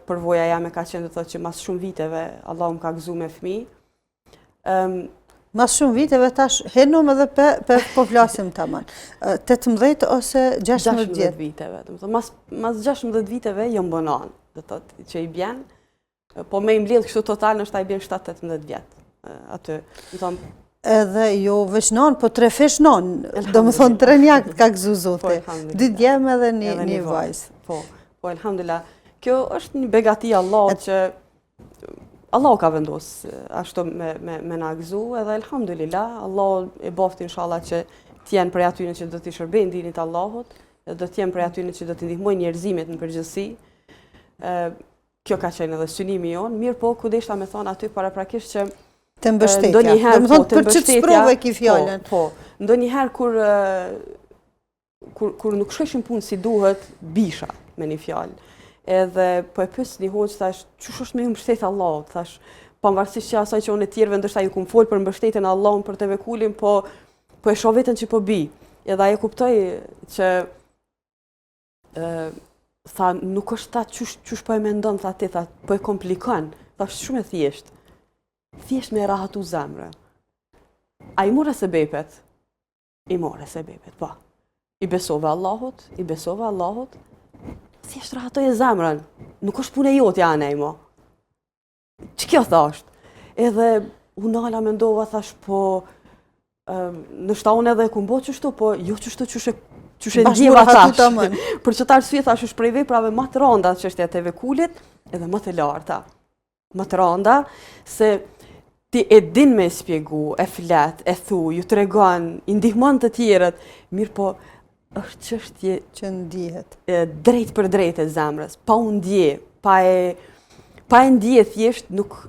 Përvoja jame ka qenë do të thotë që mas shumë viteve Allahu më ka gëzu me fëmijë. Ëm Mas shumë viteve tash henum edhe pe, pe po flasim tamam. 18 ose 16 vjet. viteve, do të thotë mas mas 16 viteve jam bo nanë, do të thotë që i bjen. Po me i mbledh kështu total ndoshta i bjen 7-18 vjet. Aty, do të thonë edhe jo veç nanë, po trefish nanë, domethonë trenjak të ka gëzu Zoti. Po, Dy djem edhe një, një vajzë. Po, po, elhamdulillah. Kjo është një begati e Allahut që Allahu ka vendos ashtu me, me, me na gëzu edhe elhamdulillah, Allahu e boftë inshallah që të jenë prej atyne që do t'i shërbejnë dinit Allahut, dhe do të jenë prej atyne që do t'i ndihmojnë njerëzimit në përgjithësi. Kjo ka qenë edhe synimi jonë, mirëpo ku deshta me thonë aty paraprakisht që te mbështetja. Ndonjëherë po, te mbështetja. Për qëtë sprovë e ki fjalën. Po, po. Ndonjëherë kur kur kur nuk shkojshin punët si duhet, bisha me një fjalë. Edhe po e pyes një hoxhë thash, qysh është me ju mbështet Allahut, thash, pavarësisht që asaj që unë e tjerëve ndoshta ju kum fol për mbështetjen e Allahut për tevekulin, po po e shoh veten që po bi. Edhe ai e kuptoi që tha, nuk është tha qysh, qysh po e mendon, tha ti, tha, po e komplikon, tha, është shumë e thjeshtë. Thjesht me rahatu zemrën. A i more sebepet? I more sebepet, po. I besove Allahut, i besove Allahut, thjesht rahatoje zemrën. Nuk është punë e jotja anej mo. Qe kjo tha është? Edhe u nala mendova, thash, po, ndoshta unë edhe e kum bo qështu, po jo qështu qysh e qysh e ndjeva tash. Për qëtë arsye, thash, është prej veprave ma të randa çështja e tevekulit, edhe ma të larta. Ma të randa, se ti e din me spjegu, e flet, e thu, ju tregon, i ndihmon të tjerët, mirëpo, është çështje që ndihet drejtpërdrejt e zemrës, pa u ndje, pa e pa e ndje thjesht nuk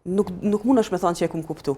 nuk nuk mundesh me thonë që e kum kuptu.